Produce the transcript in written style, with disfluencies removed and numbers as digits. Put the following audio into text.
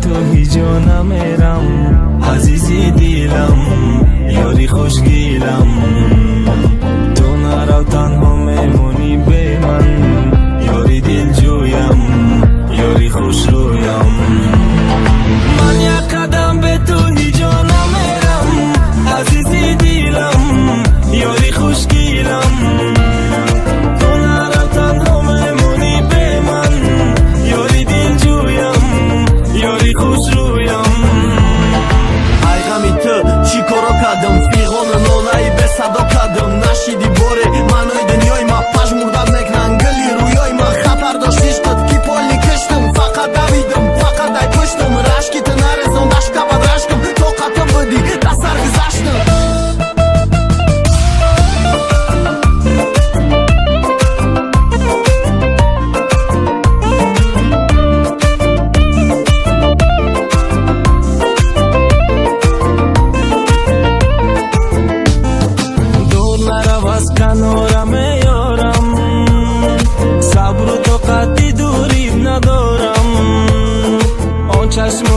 ту ҳиҷо намерам, азизи дилам, ёри хушгилам. Ту нарав, танҳо мемонӣ бе ман, ёри дилҷӯям, ёри хушрӯям. Ман як қадам бе ту ҳиҷо намерам, азизи дилам, ёри хушгилам. Ту нарав, танҳо мемонӣ бе ман, ёри дилҷӯям, ёри хушрӯям. Ай ғами ту чӣ коро кардам, фиғону нолаи бесадо кардам. Нашиди боре маънои дунёи ма, пажмурдат мекунанд гули рӯёи ма. Хатар дошт ишқат, ки полный киштам, фақат давидам, фақат ай пуштам. Рашки ту нарезон дашка бад рашкам, тоқату будӣ, да сар гузаштам. Дур нарав, аз канора меёрам, сабру тоқати дурӣ надорам. Он чашмони